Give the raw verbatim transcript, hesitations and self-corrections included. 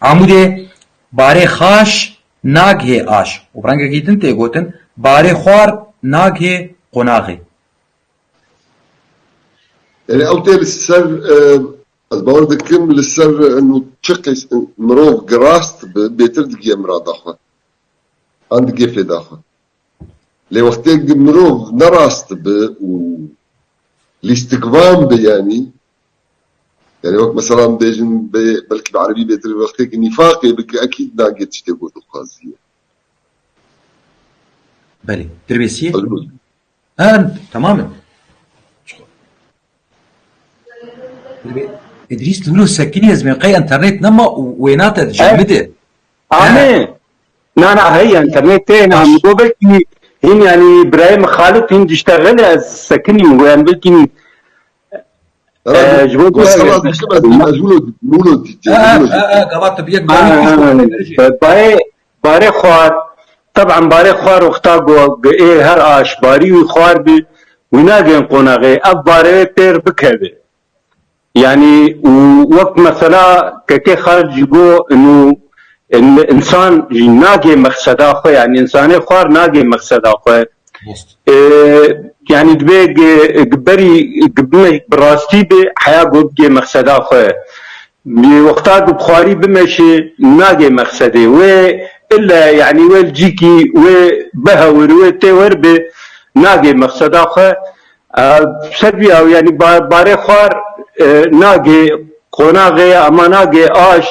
Amûdê barê xaş nagihê aş û bi rengekî din tê gotin barê xwar nagihê qonaxê. Yani ew tê li ser, e, ez bawer dikim li ser, e, nû çi qîs, e, mirov girast bi bêtir digiye mirada xwe. An digiye fêda xwe. Lê wextê mirov nerast bi û lîstikvan bi yani, yani wek mesela bêjin bê, belkî bi erebî bêtir wextê ki nîfaqê bike ekîd nagê tiştê ku dixwaziye. Belê. Dirbêsiyê? He, temamen. Dirbê-, Îdrîs, tu sekinî ez qey internet nema û wêna te dicemide. Amê. Na na hey internet tê na mi go belkî hin yani birayê min Xalid hin diştexile ez sekinî mi go yani belkî Herhalde ji bo ku ez xelas dikim ez ez wilo wilo dîtî. Gava tu bi yek Barê barê xwar, teban barê xwar wexta ku ê her aş barî wî xwar bi, wî nagên qonaxê, ev barê wê pêr bikeve. Yani û wek mesela kekê Xalid jî got, inu insan jî nagê mexseda xwe, yani insanê xwar nagê mexseda xwe. Ee, yani dibê berî bime bi rastî bi heya ku bigê mexseda xwe. Wexta ku bi xwarî bimeşe nagê mexsedê. Wê ille yani wê li cîkî wê bihewir wê tê wer bi nagê mexseda xwe. Ser vî ew yani barê xwar nagê qonaxê ya, ama nagê aş,